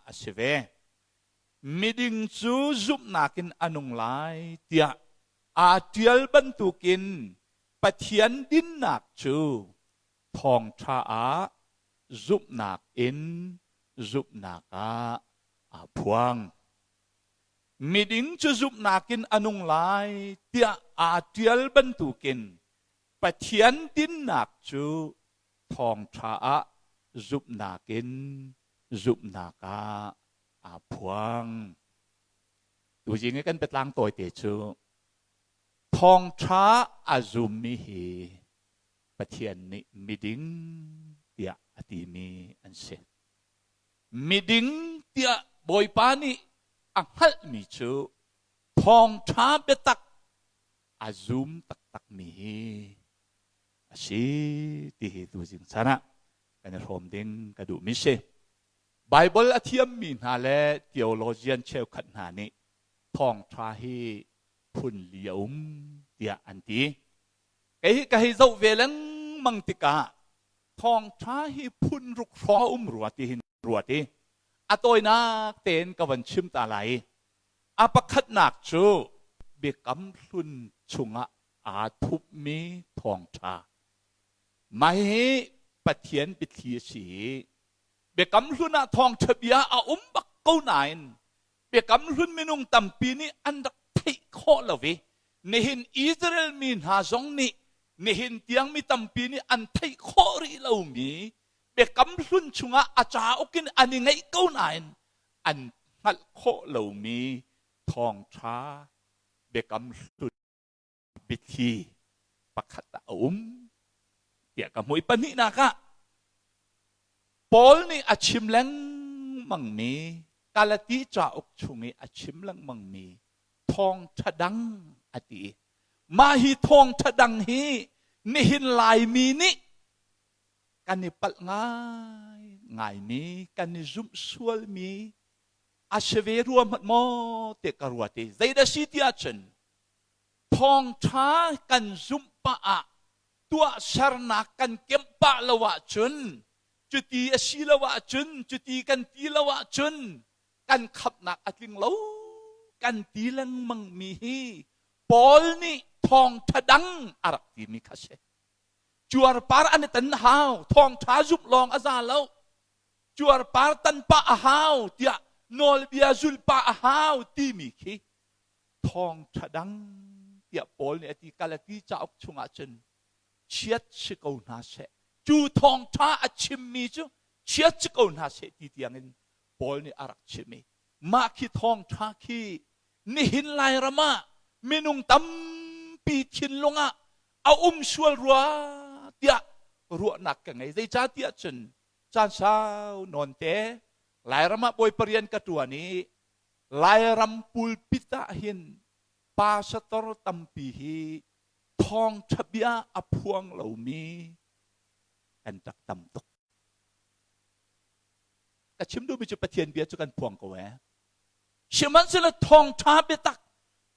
a si ve. Miding cu zumhnak in a nung lai tiah aa ṭial bantukin Pathian dinnak cu thawngṭha ah zumhnak in zumhnak ah aa phuang. Miding cu zumhnak in a nung lai tiah aa ṭial bantukin Pathian dinnak cu thawngṭha ah zumhnak in zumhnak ah aa phuang. Tuzing i kan biatlang tawite cu thawngṭha a zummi hi Pathian nih miding tiah a timi an si. Miding tiah Bawipa nih a hngalhmi cu thawngṭha biatak a zum taktakmi hi a si ti hi tuzing chan ah kan i hrawm ding ka duhmi si. Baibal a thiammi hna le theologian cheukhat hna nih thawngṭha hi phun li a um tiah an ti. Kei hi ka hei zoh ve lengmang tikah thawngṭha hi phun ruk hrawng a um rua ti hin ruat i a tawinak tein ka van chim ta lai. A pakhatnak cu Biakam Hlun chungah aa thupmi thawngṭha. Mah hihi Pathian biathli a si i Biakam Hlun ah thawngṭha bia a um bak ko nain Biakam Hlun minung tampi nih an rak theih khawh lo i nihin Israel mi hna zong nih nihin tiang mi tampi nih an theih khawh rih lomi Biakam Hlun chungah a cauk in an i ngeih ko nain an hngalh khawh lomi thawngṭha Biakam Hlun biathli pakhat ah a um tiah ka hmuh i pahnihnak ah Paul nih a chim lengmangmi Galati cauk chung i a chim lengmangmi thawngṭha dang a ti. Mah hi thawngṭha dang hi nihin Laimi nih kan i palh ngai ngaimi kan i zumh sualmi a si ve rua hmanh maw ti ka ruat i zeidah si ti ahcun thawngṭha kan zumh pah ah tuahsernak kan kemh pah lo ahcun cuti a si lo ahcun cuti kan ti lo ahcun kan khamhnak a tling lo kan ti lengmang mi hi Paul nih thawngṭha dang a rak timi kha si. Cuarpar an i tan hau, thawngṭha zumh lawng a za lo. Cuarpar tan pah a hau tiah nawlbia zulh pah a hau timi khi thawngṭha dang tiah Paul nih a ti Galati cauk chungah cun chiat si ko hna seh cu thawngṭha a chimmi cu chiat si ko hna seh ti tiangin Paul nih a rak chim i mah khi thawngṭha khi nihin Lairam ah minung tampi thinlung ah a um sual rua tiah ruahnak ka ngei zeicahtiah cun caan sau nawn te Lairam ah Bawipa rian ka ṭuan i Lairam pulpit ah hin pastor tampi hi thawngṭha bia a phuang lomi kan rak tam tuk. Ka chim duhmi cu Pathian bia cu kan phuang ko ee. Sihmanhsehlaw thawngṭha biatak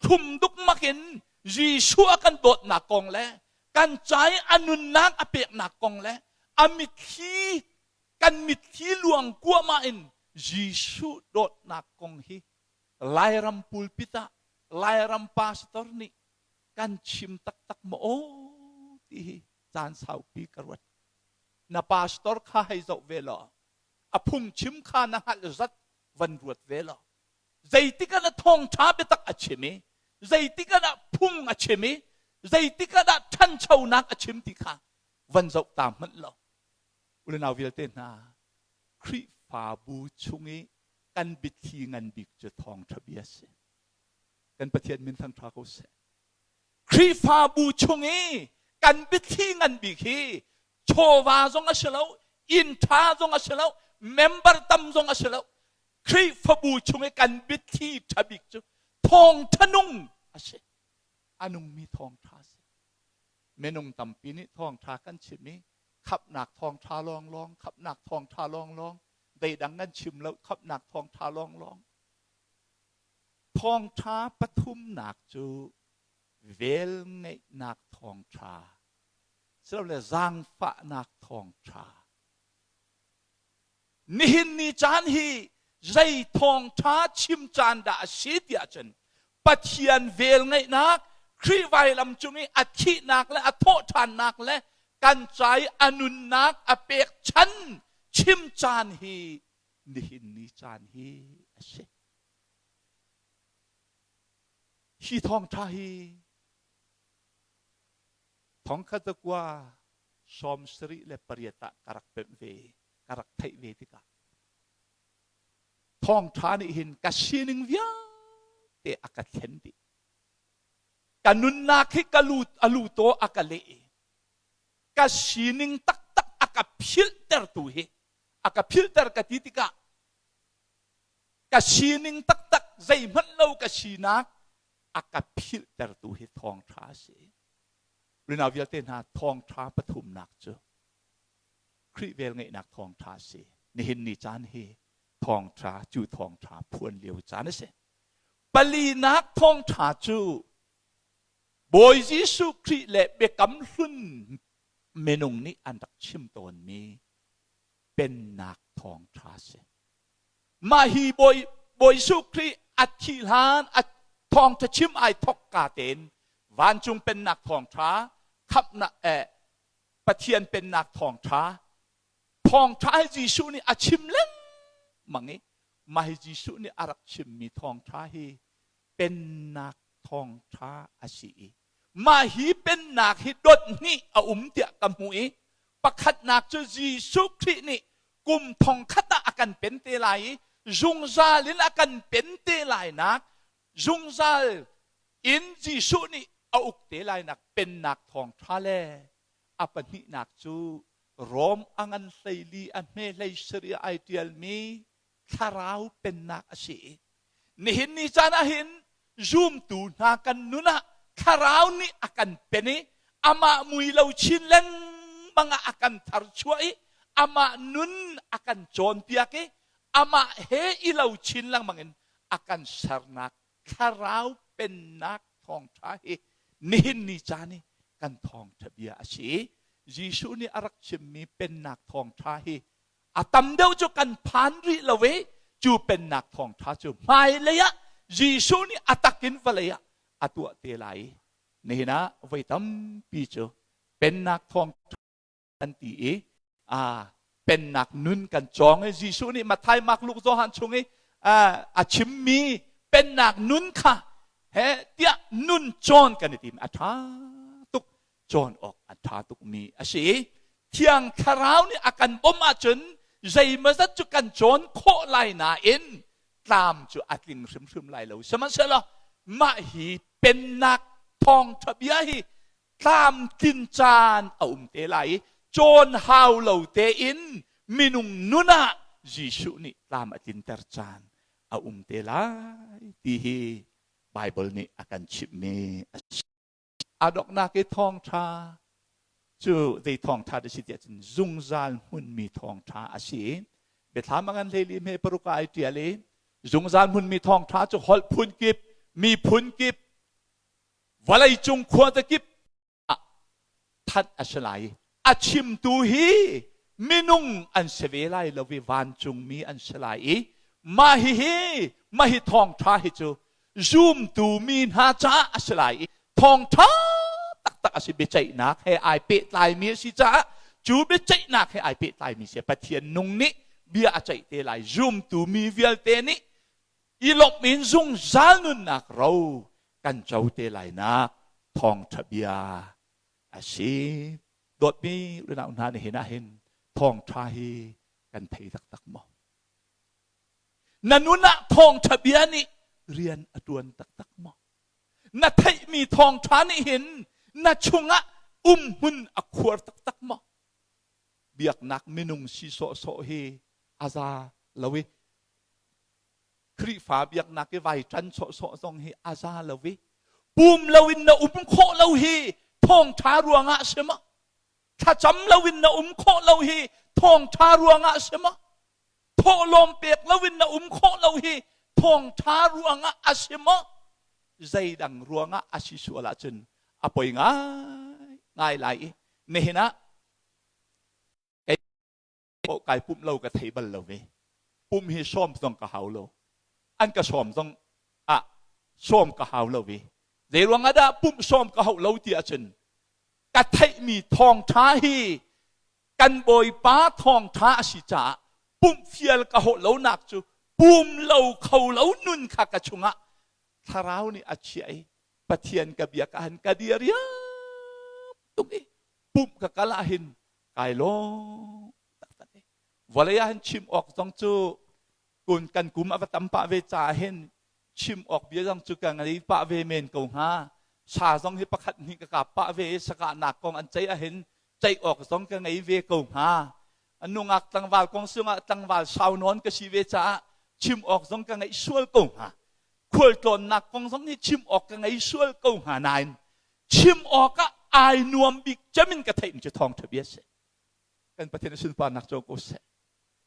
thlum dukmak in Jesuh a kan dawtnak kong le kan ca i a nunnak a peknak kong le a mitthli kan mitthli luang kuahmah in Jesuh dawtnak kong hi Lairam pulpit ah Lairam pastor nih kan chim taktak maw aw ti hi caan saupi ka ruat. Na pastor kha hei zoh ve law a phungchim kha na hngalh zat van ruat ve law zeitik ah na thawngṭha biatak a chim i zeitik ah phung a chim i zeitik ah dah ṭhanchonak a chim ti kha van zoh ta hmanh law Unau vialte hna, Khrihfabu chung i kan biathli ngan bik cu thawngṭha bia a si. Kan Pathian min thangṭha ko seh. Khrihfabu chung i kan biathli ngan bik hi chawva zong a si lo, inn ṭha zong a si lo, member tam zong a si lo. Khrihfabu chung i kan biathli ṭha bik cu thawngṭha nung a si. A nungmi thawngṭha a si. Minung tampi nih thawngṭha kan chim i Khamhnak thawngṭha lawnglawng, khamhnak thawngṭha lawnglawng, deidang nan chim lo, khamhnak thawngṭha lawnglawng. Thawngṭha pathumnak cu velngeihnak thawngṭha, silole zaangfahnak thawngṭha. Nihin ni caan hi Zei thawngṭha chim caan dah a si tiah cun Pathian vel ngeihnak Khrih vailam cung i a thihnak le a thawhṭhannak le kan ca i a nunnak a pekchan chim caan hi nihin ni caan hi a si. Hi thawngṭha hi thongkhat kua 78 ah ka rak pemh ve ka rak theih ve tikah thawngṭha nih hin ka sining vialte a ka thlen dih. Ka nunnak hi ka lu a lu taw a ka leh i ka sining taktak a ka philhtertu hi a ka philhter ka ti tikah ka sining taktak zeihmanh lo ka sinak a ka philhtertu hi thawngṭha a si. Rinau vialte hna thawngṭha pathumnak cu Khrih velngeihnak thawngṭha a si. Nihin ni caan hi thawngṭha cu thawngṭha phuan lio caan a si. Palinak thawngṭha cu Bawi Jesuh Khrih le biakam hlun minung nih an rak chim tawnmi pennak thawngṭha a si. Mah hi Bawi, Bawi Jesuh Khrih a thih hlan a thawngṭha chim ai thok ka tein vancung pennak thawngṭha khamhnak eh, Pathian pennak thawngṭha thawngṭha hi Jesuh nih a chim lengmang i mah hi Jesuh nih a rak chimmi thawngṭha hi pennak thawngṭha a si i mah hi pennak hi dot hnih a um tiah ka hmuh i pakhatnak cu Jesuh Khrih nih kum thongkhat ah a kan pen te lai i zungzal in a kan pen te lainak zungzal in Jesuh nih a uk te lainak pennak thawngṭha le a pahnihnak cu Rom a ngan hleili a hme hlei sarih ai ṭialmi thlarau pennak a si i nihin ni caan ah hin zumtu hna kan nun ah thlarau nih a kan pen i amah mui lo chin lengmang ah a kan tharchuah i amah nun a kan cawnpiak i amah he i lo chin lengmang in a kan sernak thlarau pennak thawngṭha hi nihin ni caan i kan thawngṭha bia a si i Jesuh nih a rak chimmi pennak thawngṭha hi a tam deuh cu kan phan rih lo i cu pennak thawngṭha cu hmailei ah Jesuh nih a tak in vawlei ah a tuah te lai i nihin ah voi tampi cu pennak thawngṭha an ti i a pennak nun kan cawng i Jesuh nih Matthai, Mark, Luke, Johan chung i a chimmi pennak nun kha he tiah nun cawn kan i tim a ṭha tuk cawn awk a ṭha tukmi a si i Thiang Thlarau nih a kan bawmh ahcun zeimawzat cu kan cawn khawh lai nain tlam cu a tling hrimhrim lai lo. Sihmanhsehlaw mah hi pennak thawngṭha bia hi tlamtlin caan a um te lai i cawn hau lo tein minung nun ah Jesuh nih tlam a tlinter caan a um te lai ti hi Baibal nih a kan chimhmi a si. A donghnak i thawngṭha cu zei thawngṭha dah si tiah cun zungzal hmunmi thawngṭha a si i Biathlam a ngan hleili hme paruk ah ai ṭial i zungzal hmunmi thawngṭha cu holh phunkip miphun kip vawleicung khuazakip ah thanh a si lai i a chimtu hi minung an si ve lai lo i vancungmi an si lai i mah hihi mah hi thawngṭha hi cu zumtu mi hna caah a si lai i thawngṭha taktak a si biaceihnak he ai pehtlaimi a si caah cu biaceihnak he ai pehtlaimi si Pathian nung nih bia a ceih te lai zumtu mi vialte nih i lawmh in zungzal nunnak ro kan co te lainak thawngṭha bia a si. Dawtmi unau hna nihin ah hin thawngṭha hi kan thei taktak maw? Na nun ah thawngṭha bia nih rian a ṭuan taktak maw? Na theihmi thawngṭha nih hin na chungah umhmun a khuar taktak maw? Biaknak minung si sawhsawh hi a za lo i Khrihfa biaknak i vai ṭan sawhsawh zong hi a za lo i pum loin na um khawh lo hi thawngṭha ruangah a si maw? Thlacam loin na um khawh lo hi thawngṭha ruangah a si maw? Thawhlawm pek loin na um khawh lo hi thawngṭha ruangah a si maw? Zeidang ruangah a si sual ahcun a poi ngai ngai lai i nihin ah kai pumh lo ka thei bal lo ve. Pum hi sawm zong ka hau lo. An ka sawm zong ah sawm ka hau lo i zei ruang ah dah pumh sawm ka hauh lo ti ahcun ka theihmi thawngṭha hi kan Bawipa thawngṭha a si caah pumh fial ka hawh lonak cu pum lo kho lo nun kha ka chungah thlarau nih a chiah i Pathian ka biak ah hin ka dir riam tuk i pumh ka kal ah hin kai lawm taktak i vawlei ah hin chim awk zong cu kun kan kum a va tam pah ve caah hin chim awk bia zong cu ka ngei pah ve men ko hnga. Sa zong hi pakhat hnih ka kap pah ve i sakahnak kong an ceih ahhin ceih awk zong ka ngei ve ko hnga. Nungak tlangval kong sungah tlangval sau nawn ka si ve caah chim awk zong ka ngeih sual ko hnga. Khualtlawnnak kong zong hi chim awk ka ngei sual ko hnga nain chim awk ah ai nuam bik cem in ka theih mi cu thawngṭha bia si. Kan Pathian sunparnak co ko seh.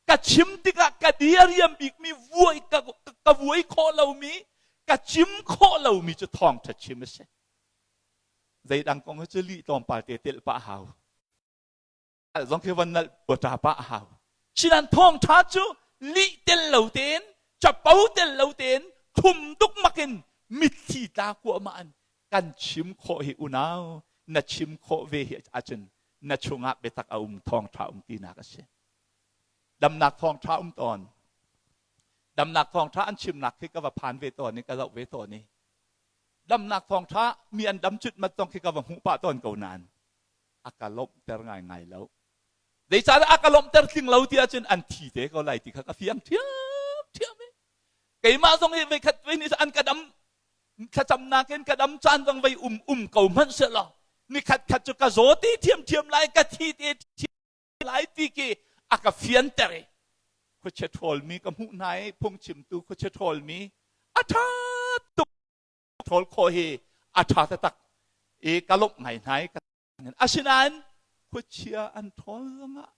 Ka chim tikah ka diriam bikmi vuai ka, ka vuai khawh lomi ka cim khawh lomi cu thawngṭha chim a si. Zeidang kong hi cu lih tlawmpal te telh pah hau. Zong khi van nalh ṭa pah a hau. Sinan thawngṭha cu lih tel lo tein, capo tel lo tein, thum dukmak in mitthli tla kuahmah in kan chim khawh hi unau na chim khawh ve hi ahcun na chungah biatak a um thawngṭha um tinak a si. Damnak thawngṭha um tawn. Damnak thawngṭha an chimnak khi ka va phan ve tawn i ka zoh ve tawn i damnak thawngṭha mi an dam cut mat zong khi ka va hmuh pah tawn ko nain a ka lawmhter ngaingai lo. Zeicahtiah a ka lawmhter tling lo ti ahcun an thi te ko lai ti kha ka fiang ṭhiamṭhiam i keimah zong hi voikhat voi ni an ka dam thlacamnak in ka dam caan zong vei um um ko hmanh sehlaw nikhat khat cu ka zaw te ṭhiamṭhiam lai ka thi te ṭhiam lai ti khi a ka fianter i khuachia ṭhawlmi ka hmuh hna i phungchimtu khuachia ṭhawlmi a ṭha tuk ṭhawl khawh hi a ṭha taktak i ka lawmh ngai hna i asinain khuachia an ṭhawl zongah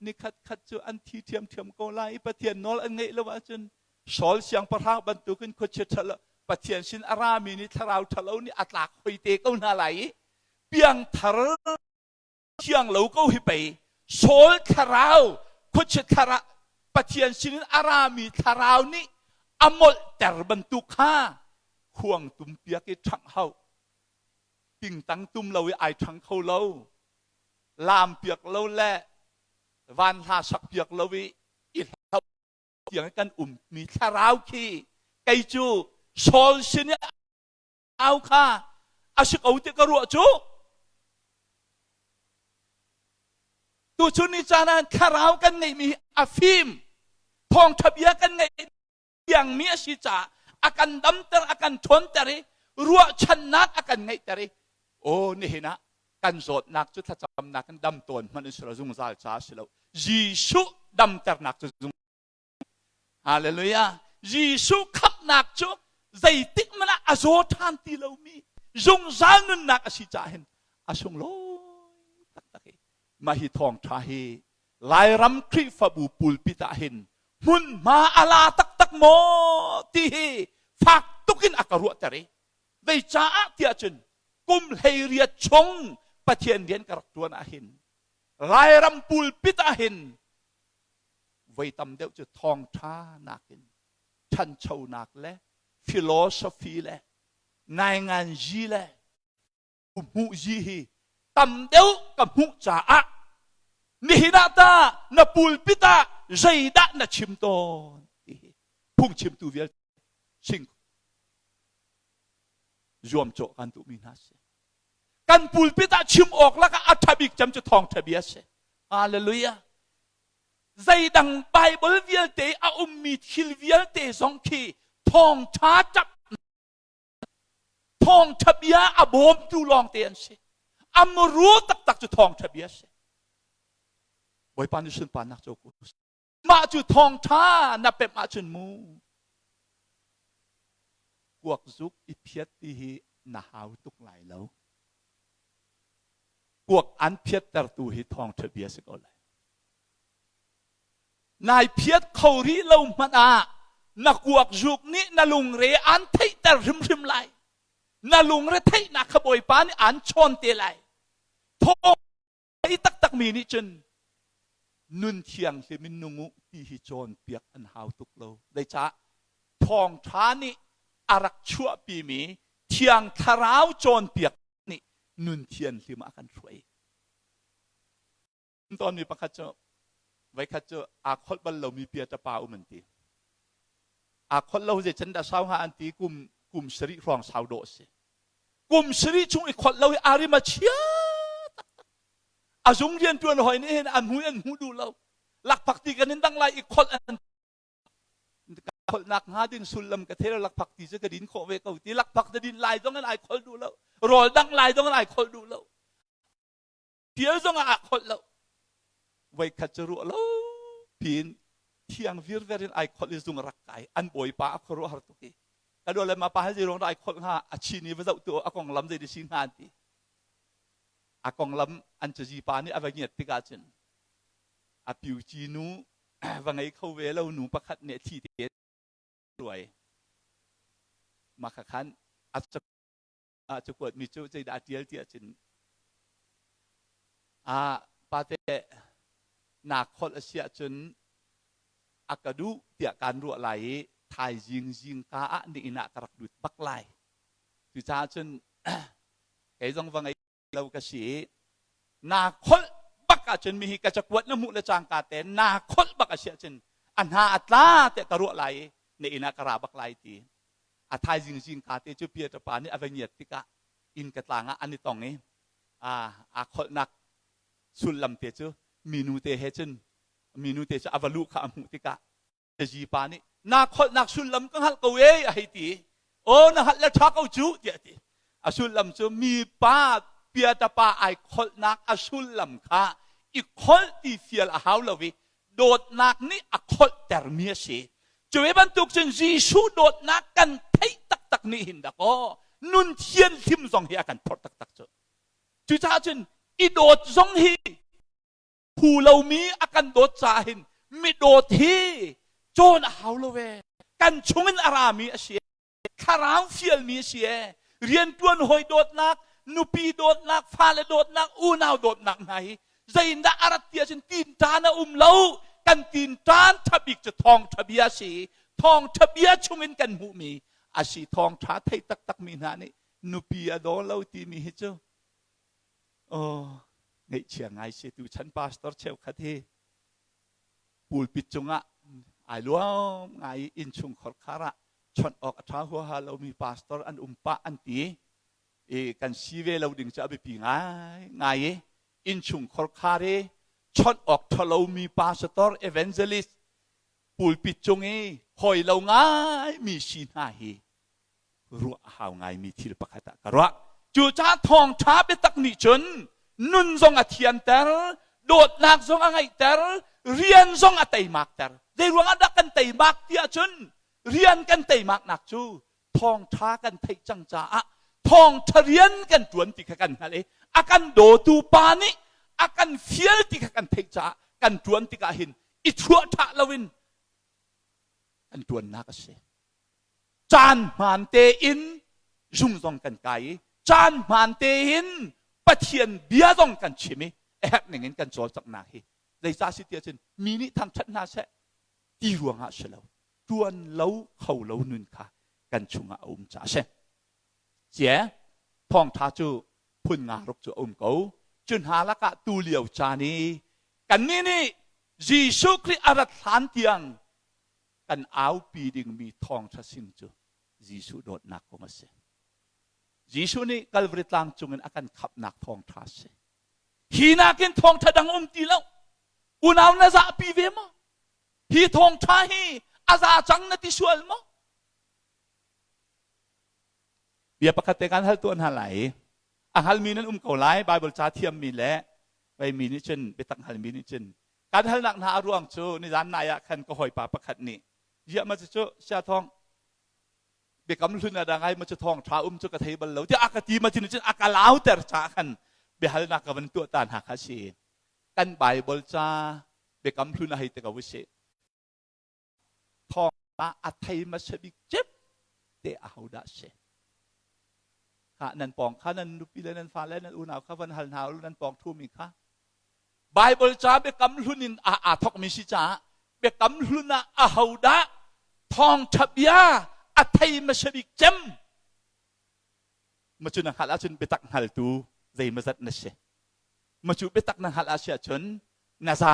nikhat khat cu an thi ṭhiamṭhiam ko lai i Pathian nawl an ngeih lo ahcun Saul siangpahrang bantukin khuachia ṭhalo Pathian sin a rami nih thlarau ṭhalo nih a tlak hoi te ko hna lai i piangthar thiang lo ko hi pei Saul thlarau khuachia thlarau Pathian sinin a rami thlarau nih a molhter bantuk kha khuang tumpiak i ṭhangh hau tingtang tum lo i ai ṭhang kho lo laam piak lo le van hla sak piak lo i i hlau tiang kan ummi thlarau khi kei cu Saul sin i au kha a si ko ti ka ruah cu tuchun ni caan ah thlarau kan ngeihmi a fim thawngṭha bia kan ngeih tiangmi a si caah a kan damter a kan ṭhawnter i ruahchannak a kan ngeihter i aw nihin ah kan zawtnak cu thlacamnak in dam tawn hmanh in si lo zungzal ca a si lo Jesuh damternak cu zung Hallelujah Jesuh khamhnak cu zeitik hmanh ah a zaw ṭhan ti lomi zungzal nunnak a si caah hin a sunglawi taktak i mah hi thawngṭha hi Lairam Khrihfabu pulpit ah hin hmunhma a la taktak maw ti hi fak tukin a ka ruahter i zeicaah tiah cun kum 18 chung Pathian rian ka rak ṭuan ah hin Lairam pulpit ah hin voi tam deuh cu thawngṭha nakin ṭhanchonak le philosophy le nainganzi le hmuh zi hi tam deuh ka hmuh caah nihin ah ta na pulpit ah zeidah na chim tawn ti hi phungchimtu vialte sing zuamcawh kan duhmi hna si kan pulpit ah chim awk lakah a ṭha bik cem cu thawngṭha bia si hallelujah zeidang Bible vialte a ummi thil vialte zong khi thawngṭha ṭap Thawngṭha bia a bawmtu lawngte an si. A muru taktak cu thawngṭha bia a si. Bawipa nih sunparnak co ko. Mah cu thawngṭha na pemh ahcun mu kuak zuk i phiat ti hi na hau tuk lai lo. Kuak an phiattertu hi thawngṭha bia si ko lai. Nai phiat kho rih lo hmanh ah na kuak zuk nih na lungre aan theihter hrimhrim lai. Na lungre theihnak kha Bawipa nih aan chawn te lai. Thaw thei taktakmi nih cun Nun thianghlim in nung u ti hi cawnpiak an hau tuk lo. Zeicah thawngṭha nih a rak chuahpimi Thiang Thlarau cawnpiak nih nun thianghlim ah a kan hruai. Tawnmi pakhat cu voikhat cu aa kholh bal lomi piata pa um an ti. Aa kholh lo zei can dah sau hnga an ti kum kum sarih hrawng sau dawh a si. Kum sarih chung i kholh lo hi a rim a chia taktak. A zung rianṭuan hoi nih hin an hmu an hmu duh lo. Lakphak ti kan in dang lai i kholh an kholhnak hnga ding sullam ka thei lo lakphak ti cu ka din khawh ve ko ti lakphak na din lai zong in ai kholh duh lo rawl dang lai zong in ai kholh duh lo tial zong ah aa kholh lo voikhat cu ruah lo piin thiang virver in ai kholh i zung rak kai an bawipa a khuaruah har tuk i ka dua le ma pa hi ruang dah ai kholh hnga a chin i va zoh tu a konglam zei si hnga an ti a konglam an cazi pa nih a va ngiat tikah cun a piuci nu va ngei kho ve lo nu pakhat nih thi te ruai mah kha khan a a cakuat mi cu zeidah a ṭial ti ahcun a pate naa kholh a si ahcun a ka duh tiah kaan ruah lai i thaizing zingka ah ni inn ah ka rak lut bak lai. Cucaah cun kei zong va ngei lo ka si i naa kholh bak ahcun mi hi ka cakuat na hmuh le cangka te naa kholh bak a si ahcun a hna a tla tiah ka ruah lai i na inn ah ka ra bak lai ti. A thaizing zingka te cu Peter pa nih a va ngiat tikah inn ka tlang ah an i tong i aa kholhnak sullam te cu minu te he cun minu te cu a va luh kha a hmuh tikah Zi pa nih naa kholhnak sullam ka hngalh ko ee a hei ti. Aw na hngalh le ṭha ko cu tiah a ti. A sullam cu mi pa piatapa ai kholhnak a sullam kha i kholh ti fial a hau lo i dawtnak nih a kholhtermi a si. Cu ve bantuk cun Jesuh dawtnak kan theih taktak nih hin dakaw nun thianhlim zong hi a kan phorh taktak cu. Cucaah cun i dawt zong hi phu lomi a kan dawt caah hin mi dawt hi cawn a hau lo ve. Kan chungin a rami a si. Thlarau fialmi a si ee. Rianṭuan hawi dawtnak, nupi dawtnak, fale dawtnak, unau dawtnak hna hi zeindah a rat ti ahcun tinṭan a um lo. Kan tinṭan ṭha bik cu thawngṭha bia a si. Thawngṭha bia chungin kan hmuhmi a si. Thawngṭha thei taktakmi hna nih nupi a daw lo timi hi cu oh ngaihchia ngai si tuchan pastor cheukhat hi pulpit cungah ai luam ngai i innchungkhar khar ah chawnh awk a ṭha huaha lomi pastor an um pah an ti i kan si ve lo ding cu a biapi ngai ngai i innchungkhar khar i chawnh awk ṭha lomi pastor evangelist pulpit cung i hawi lo ngai mi si hna hi ruah a hau ngaimi thil pakhat ah ka ruah. Cucaah thawngṭha biatak nih cun nun zong a thianter, dawtnak zong a ngeihter, rian zong a teimakter. Zei ruangah dah kan teimak ti ahcun rian kan teimaknak cu thawngṭha kan theih cang caah thawngṭha rian kan ṭuan ti kha kan hngalh i a kan dawtu pa nih a kan fial ti kha kan theih caah kan ṭuan tikah hin i chuahṭhah loin kan ṭuannak a si. Caan hmaan tein zung zong kan kai i caan hmaan tein Pathian bia zong kan chim i a herh ning in kan cawlcanghnak hi zeicah si ti ahcun mi nih thangṭhat hna seh ti ruangah si lo ṭuan lo kho lo nun kha kan chungah a um caah a si. Cie thawngṭha cu phun nga ruk cu a um ko. Cu hna lakah tu lio caan i kannih nih Jesuh Khrih a rat hlan tiang kan aupi dingmi thawngṭha sin cu Jesuh dawtnak kong a si. Jesuh nih Kalvari tlang cungin a kan khamhnak thawngṭha a si. Hi nakin thawngṭha dang um ti lo. Unau na zahpi ve maw? Hi thawngṭha hi a za cang na ti sual maw? Bia pakhat te kan hal tuah hna lai. A hngalmi nan um ko lai. Bible ca thiammi le mi nih cun biatak hngalmi nih cun Kan halnak hna a ruang cu nizan nai ah khan ka hawipa pakhat nih ziah ma cu sia thawng biakam hlun a ngai ma cu thawng tha um cu ka thei bal lo tiah a ka ti ma cun a ka lauter ca khan biahalnak ka van tuah ta hna kha si kan Bible ca biakam hlun a hei te ko usih thawng a thei hmasa bik cem te ahodah si kha nan pawng kha nan nupi le nan fale nan unau kha van hal hna u nan pawng thumi kha. Bible ca biakam hlun in aa thawkmi si caah biakam hlun ah ahodah thawngṭha bia a thei hmasa bik cem? Ma cu na hngalh ahcun biatak hngaltu zeimazat na si. Ma cu biatak na hngalh ah si ahcun na za.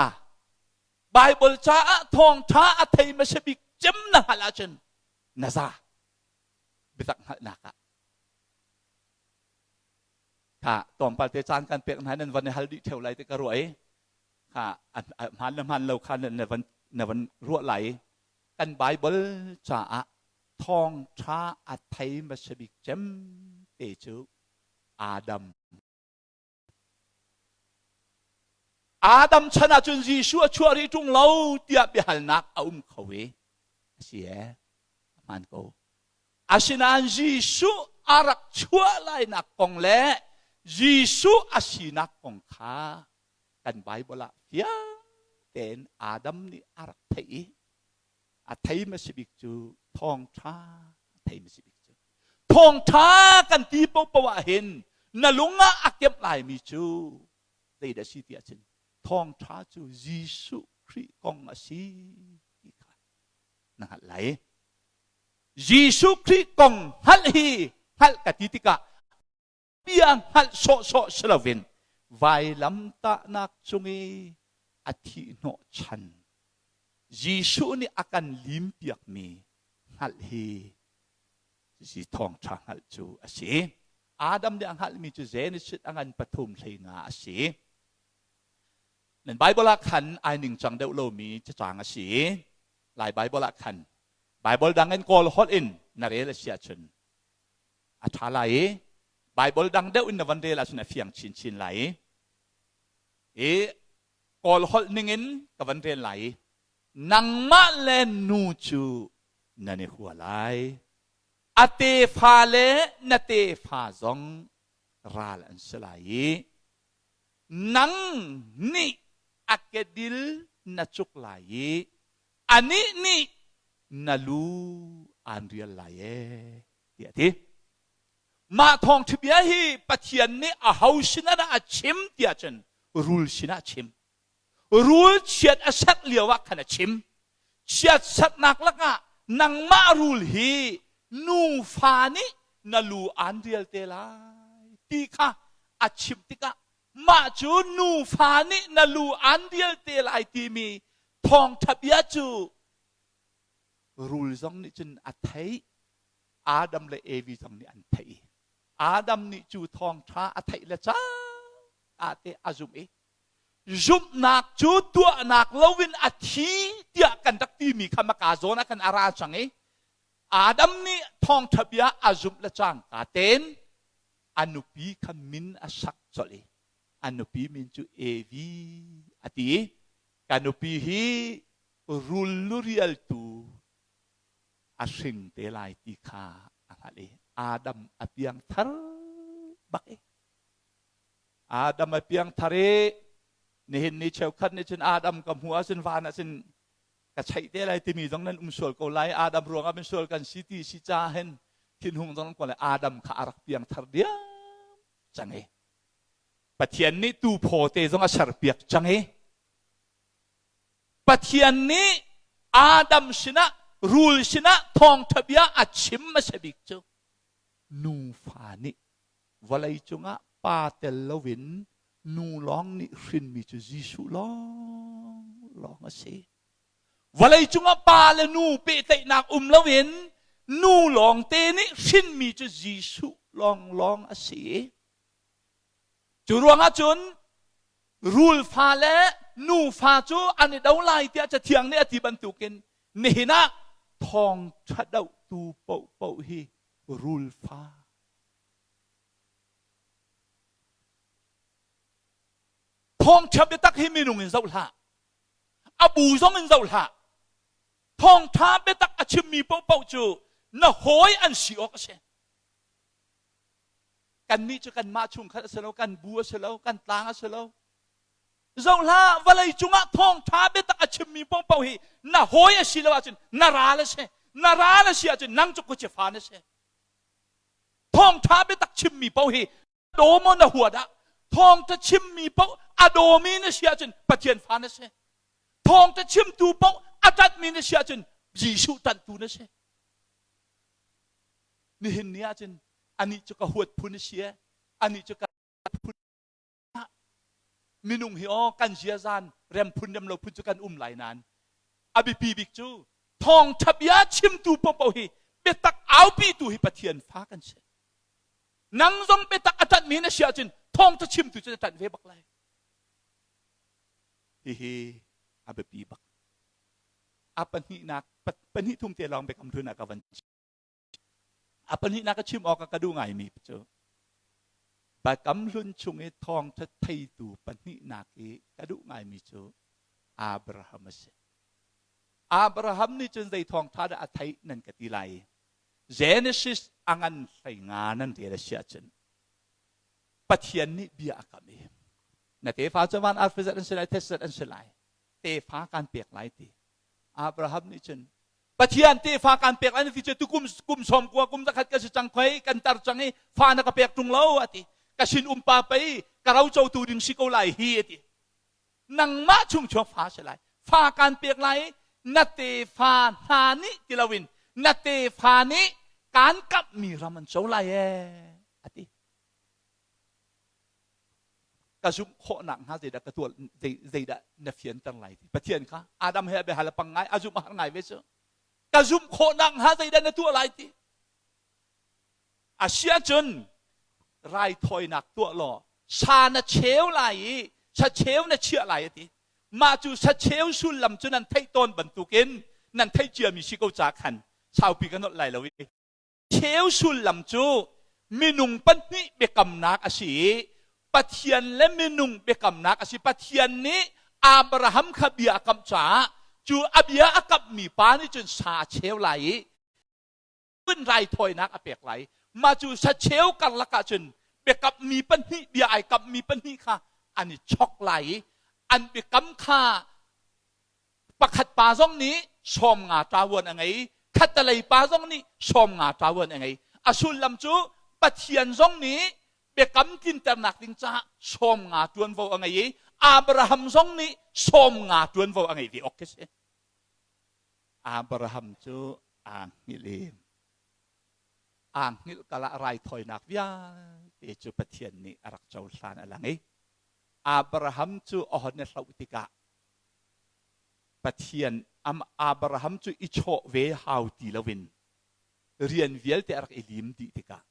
Bible caah thawngṭha a thei hmasa bik cem na hngalh ahcun na za. Biatak hngalhnak ah. Kha tlawmpal te caan kan pek hna nan van i hal dih ṭheo lai ti ka ruah i kha hmaan le hmaan lo kha na van na van ruah lai i kan Bible caah thawngṭha a thei hmasa bik cem te cu Adam Adam chan ahcun Jesuh a chuah rih ṭung lo tiah biahalnak a um kho i a si ee a hmaan ko. Asinain Jesuh a rak chuah lainak kong le Jesuh a sinak kong kha kan Bible ah fiang tein Adam nih a rak theih i a thei hmasa bik cu thawngṭha a thei hmasa bik cu thawngṭha kan ti paohpaoh ah hin na lung ah a kemh laimi cu zeidah si ti ahcun thawngṭha cu Jesuh Khrih kong a si ti kha na hngalh lai. Jesuh Khrih kong hngalh hi hngalh ka ti tikah bia hngalh sawhsawh si loin vailamtahnak cung i a thihhnawh chan Jesuh nih a kan limpiakmi hngalh hi si thawngṭha hngalh cu a si. Adam nih a hngalhmi cu Genesis a ngan pathum hleinga a si. Nan Bible ah khan ai ningcang deuh lomi cacang a si. Lai Bible ah khan Bible dang in Kawl holh in na rel a si ahcun a ṭha lai i Bible dang deuh in na van rel ahcun a fiang chinchin lai i i Kawl holh ningin ka van rel lai i nangmah le nu cu nan i hua lai a tefa le na tefa zong ral an si lai i nang nih a kedil na cuk lai i anih nih na lu aan rial lai ee tiah a ti. Mah thawngṭha bia hi Pathian nih a ho sinah dah a chim tiah cun rul sinah a chim. Rul chiat a serh lio ah khan a chim. Chiat serhnak lakah nangmah rul hi nufa nih na lu aan rial te lai ti kha a chim tikah mah cu nufa nih na lu aan rial te lai timi thawngṭha bia cu rul zong nih cun a theih Adam le Evi zong nih an theih Adam nih cu thawngṭha a theih le cangka te a zumh i zumhnak cu tuahnak loin a thi tiah kan rak timi kha maka zawn ah khan a ra cang i Adam nih thawngṭha bia a zumh le cangka tein a nupi kha min a sak colh i a nupi min cu Evi a ti i ka nupi hi rul lurialtu a hring te lai ti kha a hngalh i Adam a piangthar bak i Adam a piangthar i nihin ni cheukhat nih cun Adam ka hmuh ahcun van ahcun ka cheih te lai timi zong nan um sual ko lai Adam ruangah misual kan si ti si ca hin thinhung zong ko lai Adam kha a rak piangthar diam cang i Pathian nih tu phaw te zong a serpiak cang i Pathian nih Adam sinah rul sinah thawngṭha bia a chim hmasa bik cu nufa nih vawlei cungah pa tel loin nu lawng nih hrinmi cu Jesuh lawng lawng a si. Vawlei cungah pa le nu pehtlaihnak um loin nu lawngte nih hrinmi cu Jesuh lawnglawng a si. Cu ruangah cun rul fa le nu fa cu an i do lai tiah Cathiang nih a ti bantukin nihin ah thawngṭha dohtu paohpaoh hi rul fa Thawngṭha biatak hi minung in zoh hlah. A bu zong in zoh hlah. Thawngṭha biatak a chimmi paohpaoh cu na hawi an si awk a si. Kannih cu kanmah chungkhat a si lo, kan bu a si lo, kan tlang a si lo. Zoh hlah, vawlei cungah thawngṭha biatak a chimmi paohpaoh hi na hawi a si lo ahcun na ral a si. Na ral a si ahcun nang cu khuachifa na si. Thawngṭha biatak chimmi paoh hi daw maw na hua dah? Thawngṭha chimmi paoh a dawmi na si ahcun Pathian fa na si. Thawngṭha chimtu paoh a ṭanhmi na si ahcun Jesuh ṭanhtu na si. Nihin ni ahcun anih cu ka huat phun a si e, anih cu ka phun minung hi aw kan ziazan rem phun rem lo phun cu kan um lai nain a biapi bik cu thawngṭha bia chimtu paohpaoh hi biatak aupitu hi Pathian fa kan si. Nang zong biatak a ṭanhmi na si ahcun thawngṭha chimtu cu na ṭanh ve bak lai. Hihi a biapi bak. A pahnihnak pahnih thum te lawng biakam hlun ah ka van A pahnihnak ka chim awk ah ka duh ngaimi cu Biakam hlun chung i thawngṭha theitu pahnihnak i ka duh ngaimi cu Abraham a si. Abraham nih cun zei thawngṭha dah a theih nan ka ti lai. Genesis a ngan hlei nga nan rel a si ahcun Pathian nih bia a kam i na tefa cu van arfi zat an si lai, thetse zat an si lai, tefa kan pek lai ti. Abraham nih cun Pathian tefa kan pek lai na ti cu tu kum kum sawm kua kum zakhat ka si cang khoi kan tar cang i fa na ka pek ṭung lo a ti. Ka sin um pa pei ka rocotu ding si ko lai hi a ti. Nangmah chung chuak fa si lai. Fa kan pek lai i na tefa hna nih ti loin na tefa nih kan kamhmi ram an co lai ee a ti. Ka zumh khawhnak hnga zeidah ka tuah zeidah na fianter lai ti Pathian kha Adam he a biahal a pang ngai a zumh a har ngai ve cu ka zumh khawhnak hnga zeidah na tuah lai ti a si ahcun raithawinak tuah law sa na cheu lai i sa cheu na chiah lai a ti mah cu sa cheu sullam cu nan theih tawn bantukin nan theih ciami si ko ca khan saupi ka nolh lai lo i Cheu sullam cu minung pahnih biakamnak a si i Pathian le minung biakamnak a si. Pathian nih Abraham kha bia a kamh caah cu a bia a kamhmi pa nih cun sa a cheu lai i cun raithawinak a pek lai. Mah cu sacheu karlak ah cun biakammi pahnih bia ai kamhmi pahnih kha an i chok lai i an biakam kha Pakhat pa zong nih 50 ṭavuan a ngei, khattelei pa zong nih 50 ṭavuan a ngei. A sullam cu Pathian zong nih biakam tlinternak ding caah 50 ṭuanvo a ngei i Abraham zong nih 50 ṭuanvo a ngei ve awk khi si. Abraham cu aa hngilh i aa hngilh kal ah raithawinak vialte cu Pathian nih a rak cohlan a lang i Abraham cu a hon i hloh tikah Pathian Abraham cu i chawh ve hau ti loin rian vialte a rak i lim dih tikah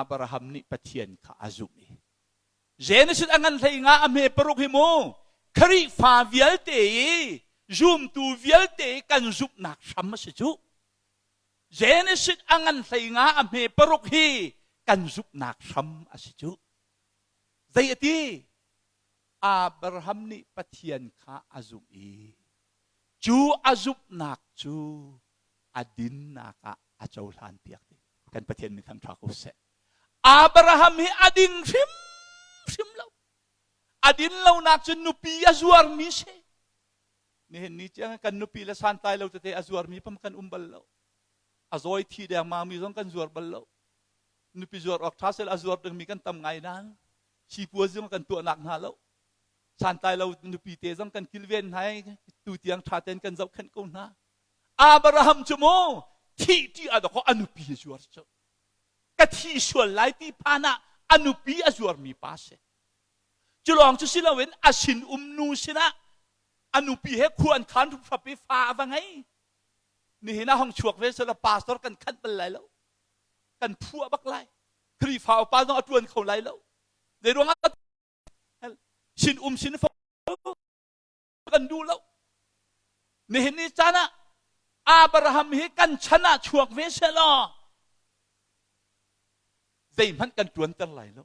Abraham nih Pathian kha a zumh i Genesis a ngan hlei nga a hme paruk hi mu Khrihfa vialte i zumtu vialte i kan zumhnak hram a si cu Genesis a ngan hlei nga a hme paruk hi kan zumhnak hram a si cu zei a ti Abraham nih Pathian kha a zumh i cu a zumhnak cu a dinnak ah a cohlan piak ti. Kan Pathian min thangṭha ko seh. Abraham hi a ding hrimhrim lo. A din lonak cu nupi a zuarmi si. Nihin ni tiang kan nupi le santlai lo tete a zuarmi pam kan um bal lo. A zawi thi dengmangmi zong kan zuar bal lo. Nupi zuar awk ṭha sel a zuar dingmi kan tam ngai nain sipuazi zong kan tuahnak hna lo santlai lo nupi te zong kan kilven hna i tu tiang ṭha tein kan zohkhenh ko hna Abraham cu mu thih ṭih ah dawkaw a nupi a zuar cu ka thi sual lai ti phan ah a nupi a zuarmi pa si cu lawng cu si loin a sin um nu sinah a nupi he khua an khan hrap i fa a va ngei nihin ah hong chuak ve sela pastor kan khanh bal lai lo kan phuah bak lai Khrihfa upa zong a ṭuan kho lai lo. Zei ruangah sin um sin fo kan duh lo. Nihin ni caan ah Abraham hi kan chan ah chuak ve seh law zeihmanh kan ṭuanter lai lo.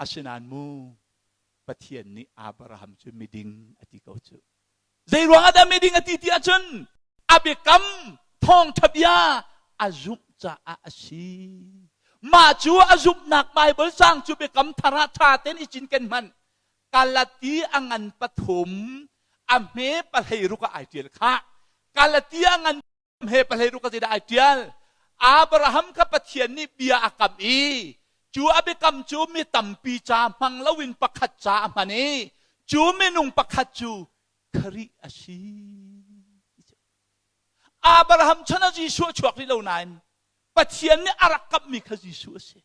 Asinain mu Pathian nih Abraham cu miding a ti ko cu. Zei ruangah dah miding a ti ti ahcun a biakam thawngṭha bia a zumh caah a si. Mah cu a zumhnak Baibal caang cu biakam thar ah ṭha tein i cinken hmanh. Galati a ngan pathum a hme pahlei ruk ah ai ṭial khah. Galati a ngan he pahlei ruk ah zeidah ai ṭial? Abraham kha Pathian nih bia a kam i. Cu a biakam cu mi tampi ca hmang loin pakhat ca a hman i cu minung pakhat cu Khrih a si. Abraham chan ah Jesuh a chuak rih lo nain Pathian nih a rak kamhmi kha Jesuh a si.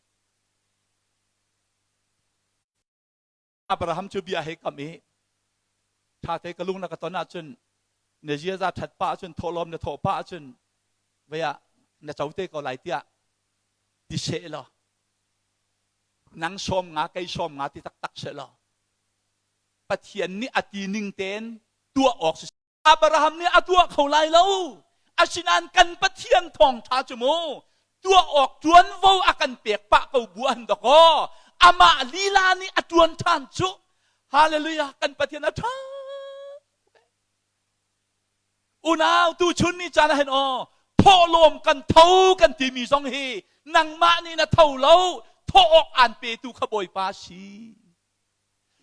Abraham cu bia he kam i ṭhate ka lung na ka ton ahcun na ziaza ṭhat pah ahcun thawhlawm na thawh pah ahcun vei ah na co te ko lai tiah ti seh law nang sawm nga kei sawm nga ti taktak seh law Pathian nih a ti ning tein tuah awk si Abraham nih a tuah kho lai lo. Asinain kan Pathian thawngṭha cu mu tuah awk ṭuanvo a kan pek pah ko bu an dakaw amah lila nih a ṭuan ṭhan cu. Hallelujah kan Pathian a ṭha. Unau tuchun ni caan ah hin aw thawhlawm kan tho kan timi zong hi nangmah nih na tho lo thawh awk aan petu kha Bawipa si.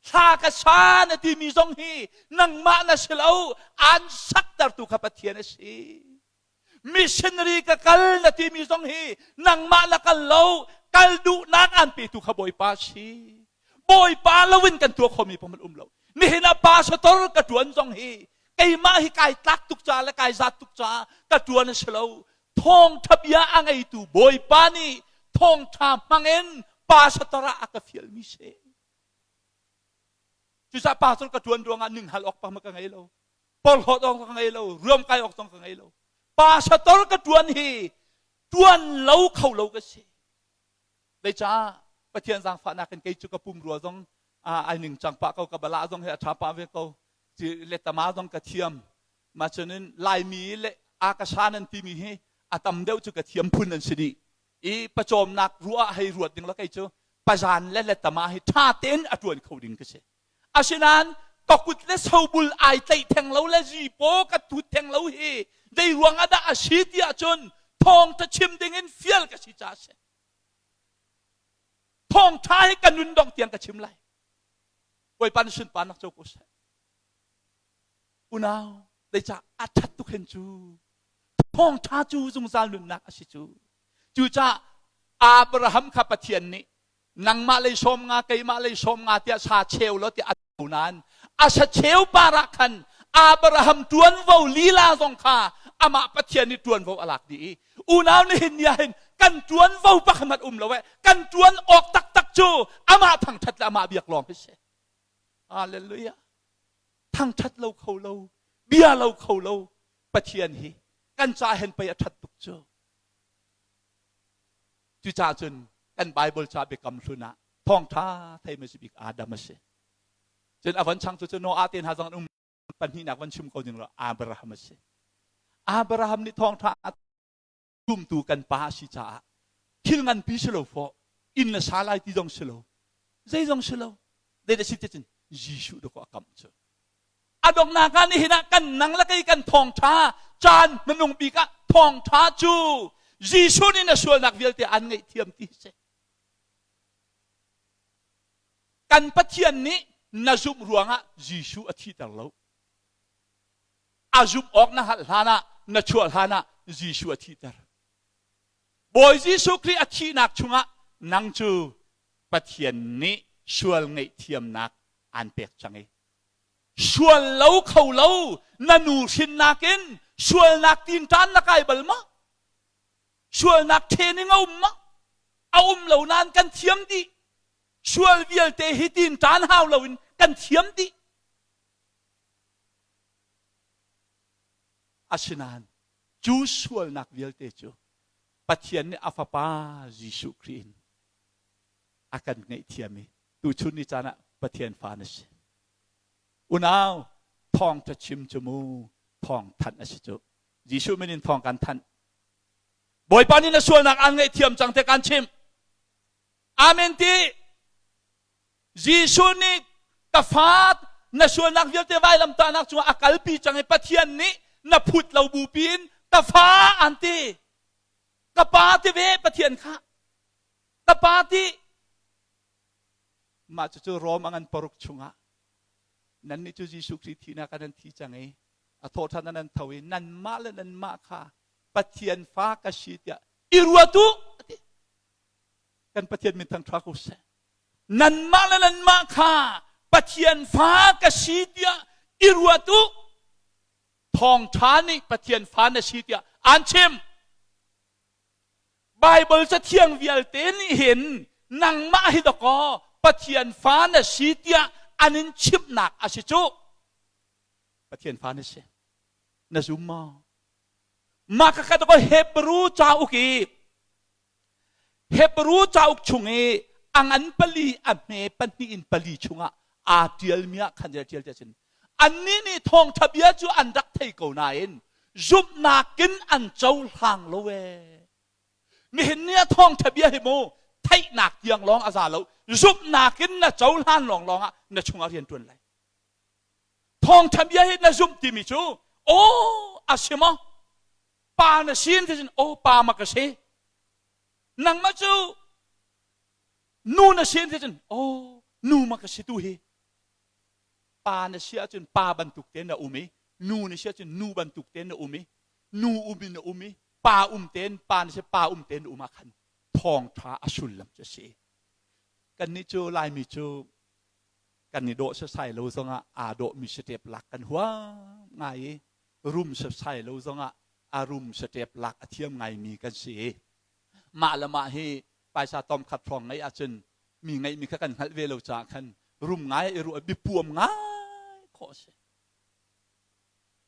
Thla ka sa na timi zong hi nangmah na si lo, aan saktertu kha Pathian a si. Missionary ka kal na timi zong hi nangmah na kal lo, kal duhnak aan petu kha Bawipa a si. Bawipa loin kan tuah khomi pom um lo. Nihin ah pastor ka tuan zong hi keimah hi kai tlak tuk ca le kai zat tuk ca ka tuan a si lo. Thawngtha bia a ngeitu Bawipa nih thawngtha hmangin pastor ah a ka fialmi si. Cucaah pastor ka ṭuan ruangah ninghal awk pang ka ngei lo. Porhlawt awk ka ngei lo, ruamkai awk zong ka ngei lo. Pastor ka ṭuan hi ṭuan lo kho lo ka si. Zeicah Pathian zaangfahnak in kei cu ka pumrua zong ai ningcang pah ko, ka bala zong hi a ṭha pah ve ko. Letama zong ka thiam. Mah cunin Laimi le akasa nan timi hi a tam deuh cu ka thiam phun an si dih. I pawcawmnak ruah ah hei ruat ding la kei cu pazan le letama hi ṭha tein a ṭuan kho ding ka si. Asinain ka kut le sobul ai tlaih theng lo le zipaw ka tut theng lo hi zei ruang ah dah a si ti ahcun thawngṭha chim ding in fial ka si caah a si. Thawngṭha hi ka nun dong tiang ka chim lai. Bawipa nih sunparnak co ko seh. Unau, zeicah a ṭhat tuk hen cu? Thawngṭha cu zungzal nunnak a si cu. Cucaah Abraham kha Pathian nih nangmah lei sawm nga keimah lei sawm nga tiah sa cheu law tiah a to nain a sa cheu par ah khan Abraham ṭuanvo lila zong kha amah Pathian nih ṭuanvo a lak dih i unau nihin ni ah hin kan ṭuanvo pakhat um lo eh kan ṭuan awk taktak cu amah thangṭhat le amah biak lawng hi si. Hallelujah. Thangṭhat lo kho lo, bia lo kho lo Pathian hi kan ca hen pei a ṭhat tuk cu. Cucaah cun kan Bible ca biakam hlun ah thawngṭha theimi si bik Adam a si. Cun a von changtu cu Noah te hna zong an um pahnihnak von chim ko ding lo Abraham a si. Abraham nih thawngṭha zumtu kan pa a si caah thil nganpi si lo fawh inn le sa lai ti zong si lo zeizong si lo zei si ti cun Jesuh dawkaw a kamh cu a donghnak ah nihin ah kan nang le kei kan thawngṭha caan hmanung bik ah thawngṭha cu Jesuh nih na sualnak vialte an ngaihthiam ti si kan Pathian nih na zumh ruangah Jesuh a thihter lo a zumh awk na hngalh hlan ah na chuah hlan ah Jesuh a thihter. Bawi Jesuh Khrih a thihnak chungah nang cu Pathian nih sual ngaihthiamnak aan pek cang i sual lo kho lo na nu hrinnak in sualnak tinṭan na kai bal ma? Sualnak training a um ma? A um lo nain kan thiam dih. Sual vialte hi tinṭan hau loin kan thiam dih. Asinain cu sualnak vialte cu Pathian nih a Fapa Jesuh Khrih in a kan ngaihthiam i tuchun ni caan ah Pathian fa na si. Unau, thawngṭha chim cu mu thawng thanh a si cu. Jesuh min in thawng kan thanh. Bawipa nih na sualnak aan ngaihthiam cang te kan chimh. Amen ti. Jesuh nih ka fa na sualnak vialte vailamtahnak cungah a kalpi cang i Pathian nih na phut lo bupi in ka fa an ti. Ka pa ti ve Pathian kha. Ka pa ti. Mah cucu Rom a ngan paruk chungah nannih cu Jesuh Khrih thihnak ah nan thi cang i a thawhṭhan ah nan tho i nanmah le nanmah kha Pathian fa ka si tiah i ruat u a ti. Kan Pathian min thangṭha ko seh. Nanmah le nanmah kha Pathian fa ka si tiah i ruat u. Thawngṭha nih Pathian fa na si tiah aan chim. Baibal cathiang vialte nih hin nangmah hi dakaw Pathian fa na si tiah an in chimhnak a si cu. Pathian fa na si. Na zum maw? Mah ka ka dakaw Hebrew cauk i Hebrew cauk chung i a ngan pali a hme pahnih in pali chungah aa ṭialmi ah khan ṭial tiah cun annih nih thawngṭha bia cu an rak thei ko nain zumhnak in an cohlang lo ee. Nihin ni ah thawngṭha bia hi mu theihnak tiang lawng a za lo zumhnak in na cohlan lawnglawng ah na chungah rian ṭuan lai. Thawngṭha bia hi na zumh timi cu aw a si maw pa na si in cun aw pa ma ka si nangmah cu nu na si in cun aw nu ma ka si tu hi pa na si ahcun pa bantuk te na um i nu na si ahcun nu bantuk te na um i nu um in na um i pa um ten pa na si pa um ten na um ah khan thawngṭha a sullam cu a si kannih cu Laimi cu kan i dawh sasai lo zongah aa dawhmi satep lak kan huam ngai i rum sasai lo zongah a rum satep lak a thiam ngaimi kan si i mah le mah hi paisa tom khat hrawng ngeih ahcun mi ngeihmi kha kan hngalh ve lo caah khan rum ngai i ruah biapuam ngai khawh a si.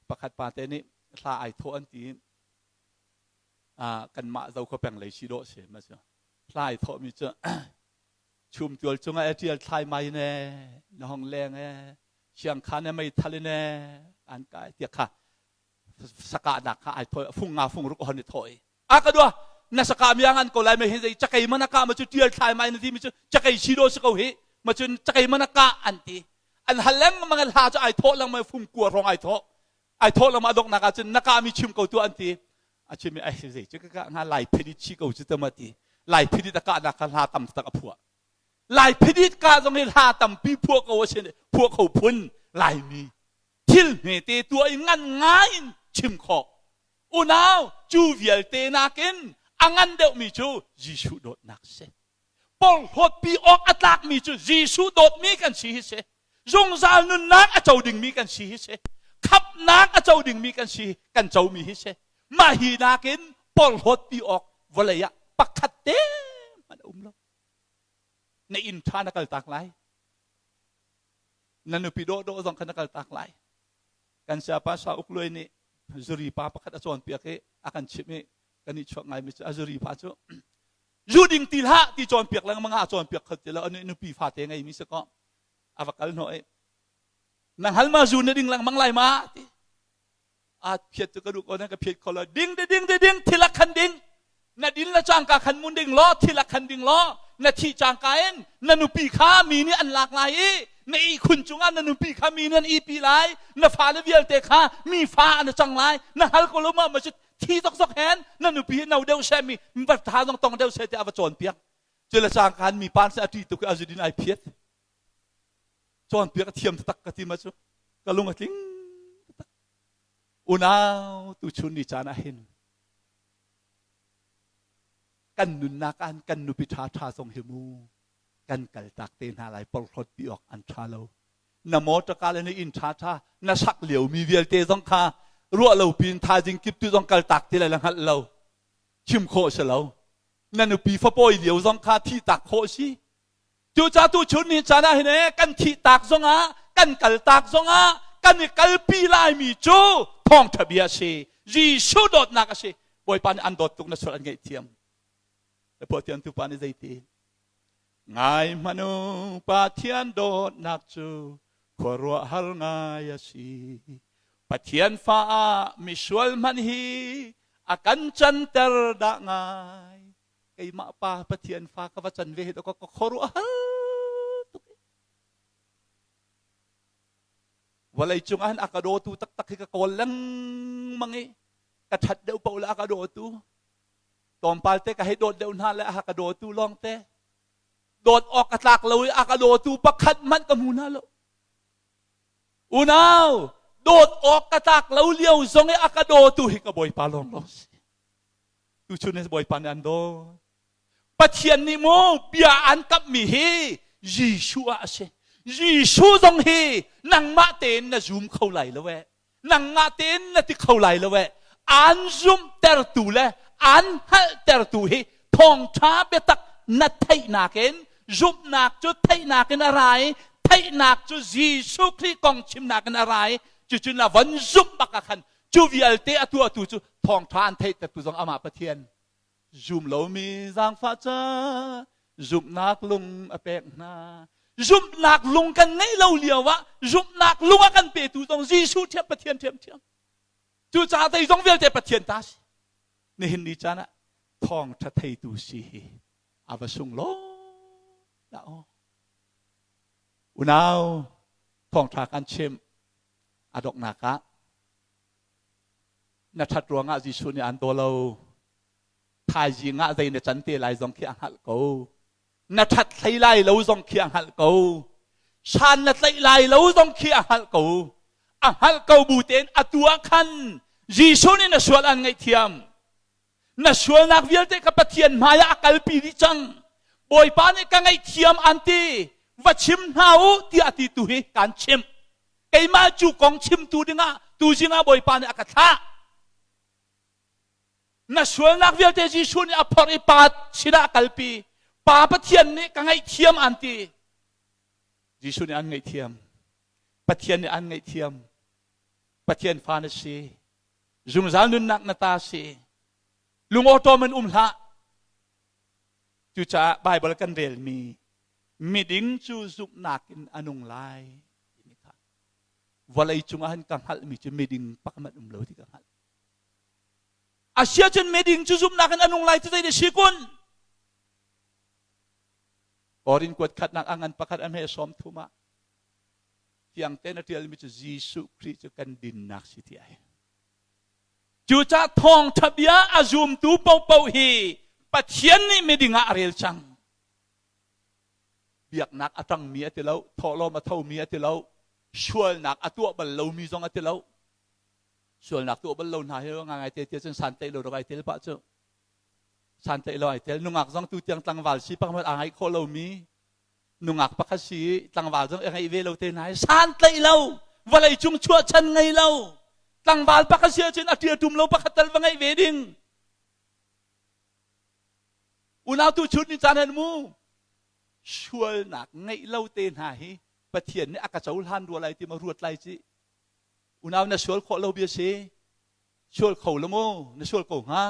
Pakhat pa te nih hla ai thawh an ti kanmah Zokhua peng lei si dawh si ma cu hla ai thawhmi cu Chumtual cungah e ṭial thlai mai in e na hong leng e siangkhan e meithal in e an kai tiah kha sakahnak kha ai thoi fung nga fung ruk hon i thoi a ka dua na saka mi ngan ko lai me hin zei cakei mana ka ma chu tial thlai mai na ti mi chu cakei si do si ko hi ma chun cakei mana ka an ti an hal lengmang hla chu ai thawh lengmang fung kua rong ai thawh ai thawh lengmang adok nak ah cun na ka mi chim ko tu an ti a chim i ai zei cu ka nga lai phidit chi ko cu tama ti lai phidit a kah nak kha hla tam tak a phuah lai phidit ka zong hi hla tampi phuah ko a si phuah kho phun laimi thil hmete tuah i ngan ngai in chim khawh unau cu vialte nakin a ngan deuhmi cu Jesuh dawtnak si porhlawtpi awk a tlakmi cu Jesuh dawtmi kan si hi si zungzal nunnak a co dingmi kan si hi si khamhnak a co dingmi kan si kan comi hi si mah hi nakin porhlawtpi awk vawlei ah pakhat te hmanh a um lo na inn ṭha na kaltak lai na nupi dawhdawh zong kha na kaltak lai kan siapa sa uk luai nih zuri pa pakhat a cawnpiak i a kan chimh i kan i chuak ngaimi cu a zuri pa cu zu ding ti hlah ti cawnpiak lengmang ah a cawnpiak kho ti lo a nupi fate ngeimi si kaw a va kal hnawh i na hngal ma zu na ding lengmang lai ma ti a phiat cu ka duh ko na ka phiat kho lo ding de ding de ding thil a khan ding na din le cangka khan mun ding law thil a khan ding law na thi cangka in na nupi kha mi nih an lak lai i na ihkhun cungah na nupi kha mi nih an ipi lai na fale vialte kha mi fa an cang lai na hal ko lo ma ma cu thi zokzok hen na nupi no deuh seh mi va tha zong tong deuh seh tiah a va cawnpiak cu le cang khan mi pan se a ṭi tuk i a zudin ai phiat cawnpiak a thiam taktak ka ti ma cu ka lung a tling taktak unau tu chun ni caan ah hin kan nunnak ah kan nupi ṭha ṭha zong hi mu kan kaltak te hna lai porhlawt pi awk an ṭha lo na motor le na inn ṭha ṭha na sak liomi vialte zong kha ruah lo pin thaizing kip tu zong kaltak ti lai la hngalh lo chim khawh si lo na nupi fapawi lio zong kha thih tak khawh si cucaah tu chun ni caan ah hin kan thih tak zong ah kan kal tak zong ah kan i kalpi laimi cu thawngṭha bia a si Jesuh dawtnak a si Bawipa nih an dawt tuk na sual an ngaihthiam Pathian tu pa nih zeiti Ngai hmanh u, Pathian dawtnak cu khuaruahhar ngai a si. Pathian fa ah misual hmanh hi a kan canter dah ngai. Keimah pa Pathian fa ka va can ve hi ka khuaruahhar tuk. Vawlei cung ah hin a ka dawtu taktak hi ka kawl lengmang i ka ṭhat deuh paoh le a ka dawtu. Tlawmpal te ka hei dawt deuh hna le a ka dawtu lawng te dawt awk ka tlak lo i a ka dawtu pakhat hmanh ka hmu hna lo. Unau, dawt awk ka tlak lo lio zong i a ka dawtu hi ka Bawipa lawng lawng si. Tuchun ni Bawipa nih an dawt. Pathian nih mu bia an kamhmi hi Jesuh ah a si. Jesuh zong hi nangmah tein na zum kho lai lo eh. Nangmah tein na ti kho lai lo eh. An zumhtertu le an hngalhtertu hi thawngṭha biatak na theihnak in zumhnak cu theihnak in a ra i theihnak cu Jesuh Khrih kong chimnak in a ra i cucu na von zumh bak ah khan cu vialte a tuahtu cu thawngṭha an theihtertu zong amah Pathian Zum lomi zaangfah ca zumhnak lung a pek hna. Zumhnak lung kan ngeih lo lio ah zumhnak lung a kan petu zong Jesuh ṭhiam Pathian ṭhiamṭhiam. Cucaah zeizong vialte Pathian ta si. Nihin ni caan ah thawngṭha theitu si hi a va sunglawi dah aw. Unau thawngṭha kan chimh a donghnak ah na ṭhat ruangah Jesuh nih aan daw lo. Thaizing ah zei na can te lai zong khi a hngalh ko. Na ṭhat hlei lai lo zong khi a hngalh ko. Shan na tlaih lai lo zong khi a hngalh ko. A hngalh ko bu tein atu ah khan Jesuh nih na sual an ngaihthiam. Na sualnak vialte kha Pathian hmai ah a kalpi dih cang. Bawipa nih ka ngaihthiam an ti. Va chim hna u tiah ti tu hi kaan chimh. Keimah cu kong chimtu dingah tuzing ah Bawipa nih a ka thlah. Na sualnak vialte Jesuh nih a phorh i Pa sinah a kalpi. Pa Pathian nih ka ngaihthiam an ti. Jesuh nih an ngaihthiam. Pathian nih an ngaihthiam. Pathian fa na si. Zungzal nunnak na ta si. Lungawṭawm in um hlah. Cucaah Baibal kan relmi miding cu zumhnak in a nung lai timi kha vawlei cungah hin ka hngalhmi cu miding pakhat um lo ti ka hngalh. Asiahcun miding cu zumhnak in a nung lai ti zei si kun? Korin kuat khatnak a ngan pakhat a hme sawm thum ah fiang tein a ṭialmi cu Jesuh Khrih cu kan dinnak si ti ai. Cucaah thawngṭha bia a zumtu paohpaoh hi Pathian nih miding ah a rel cang. Biaknak a ṭangmi a ti lo, thawhlawm a thomi a ti lo, sualnak a tuah bal lomi zong a ti lo. Sualnak tuah bal lo hna hi ngai te tiah cun santlaih lo rak ai tel pah cu. Santlaih lo ai tel. Nungak zong tu tiang tlangval si pakhat aa ngaih khawh lomi nungak pakhat si i tlangval zong i ngeih ve lo te hna hi santlaih lo vawlei cung chuahchan ngei lo tlangval pakhat si ahcun a ṭiaṭum lo pakhat tal va ngeih ve ding unau tu chun ni caan han mu sualnak ngeih lo te hna hi Pathian nih a ka cohlan rua lai ti ma ruat lai ci unau na sual khawh lo bia si sual kho lo mu na sual ko hnga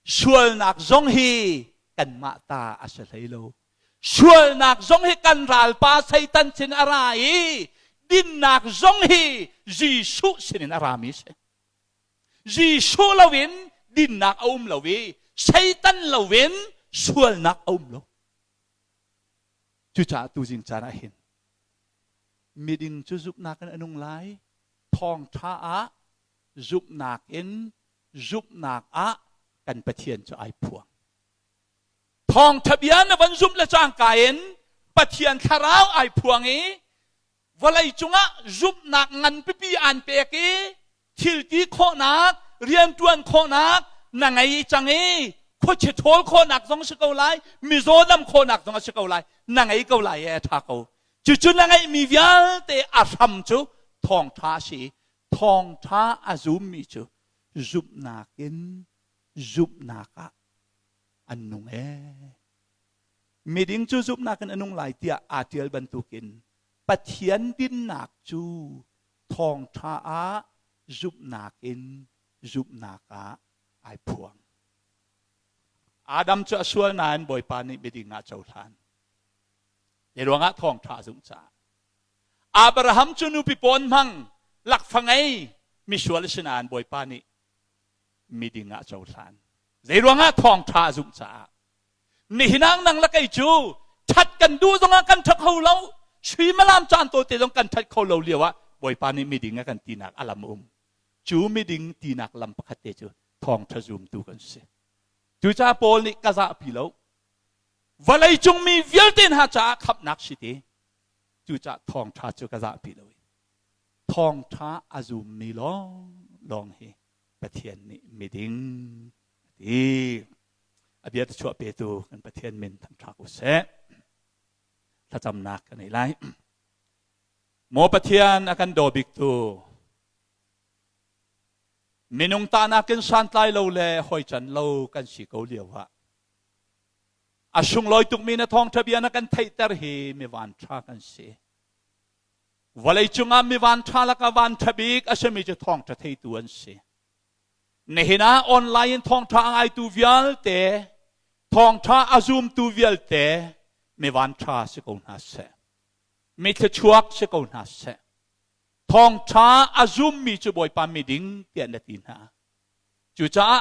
Sualnak zong hi kanmah ta a si hlei lo. Sualnak zong hi kan ralpa Satan sin a ra i dinnak zong hi Jesuh sinin a rami a si. Jesuh loin dinnak a um lo i Satan loin sualnak a um lo. Cucaah tuzing caan ah hin miding cu zumhnak in a nung lai, thawngṭha ah zumhnak in zumhnak ah kan Pathian cu ai phuang. Thawngṭha bia na van zumh le cangka in Pathian thlarau ai phuang i vawlei cungah zumhnak nganpipi aan pek i thilti khawhnak, rianṭuan khawhnak na ngei cang i khuachia ṭhawl khawhnak zong si ko lai, mizaw dam khawhnak zong a si ko lai, na ngei ko lai e a ṭha ko. Cucu na ngeihmi vialte a hram cu thawngṭha a si i thawngṭha a zummi cu zumhnak in zumhnak ah an nung ee. Miding cu zumhnak in a nung lai tiah aa ṭial bantukin Pathian dinnak cu thawngṭha ah zumhnak in zumhnak ah ai phuang. Adam cu a sual nain Bawipa nih miding ah cohlan. Hi ruangah thawngṭha a zumh caah Abraham cu nupi pawn hmang lakfa ngei misual a si nain Bawipa nih miding ah cohlan. Zeiruangah thawngṭha a zumh caah. Nihin ah nang le kei cu ṭhat kan duh zongah kan ṭha kho lo. Suimilam caan tawite zong kan ṭhat kho lo lio ah Bawipa nih miding a kan tinak a lam a um. Cu miding tinak lam pakhat te cu thawngṭha zumtu kan si. Cucaah Paul nih ka zahpi lo. Vawlei cung mi vialte hna caah khamhnak si ti. Cucaah thawngṭha cu ka zahpi lo i thawngṭha a zummi lawnglawng hi Pathian nih miding a ti. A bia chuah petu kan Pathian min thangṭha ko seh. Thlacamnak kan ei lai. Maw Pathian a kan daw biktu minung ta nakin santlai lo le hoi can lo kan si ko lio ah a sunglawi tukmi na thawngṭha bia na kan theihter hi mi vanṭha kan si. Vawlei cungah mi vanṭha lakah vanṭha bik a simi cu thawngṭha theitu an si. Nihin ah online in thawngṭha a ngaitu vialte, thawngṭha a zumtu vialte mi vanṭha si ko hna seh. Mi thluachuak si ko hna seh. Thawngṭha a zummi cu Bawipa miding tiah na ti hna. Cucaah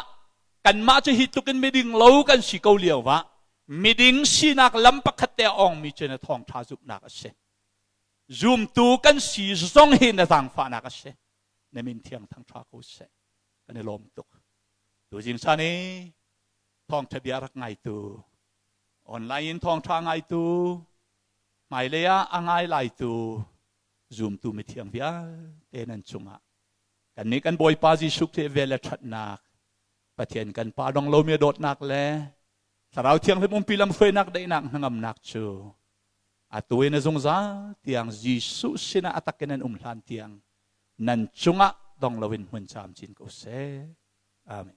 kanmah cu hi tluk in miding lo kan si ko lio ah miding sinak lam pakhat te a ongmi cu na thawngṭha zumhnak a si. Zumtu kan si zong hi na zaangfahnak a si. Na min thiang thangṭha ko seh. Kan i lawm tuk. Tuzing san i thawngṭha bia rak ngaitu, online in thawngṭha ngaitu, hmailei ah a ngai laitu zumtu mithiang vialte nan cungah kannih kan Bawipa Jesuh Khrih vel le ṭhatnak, Pathian kan Pa dong lomi dawtnak le Thlarau Thianghlim umpi lamhruainak daihnak hnangamnak cu atu in a zungzal tiang Jesuh sinah a tak in an um hlan tiang nan cungah dong loin hmun camcin ko seh. Amen.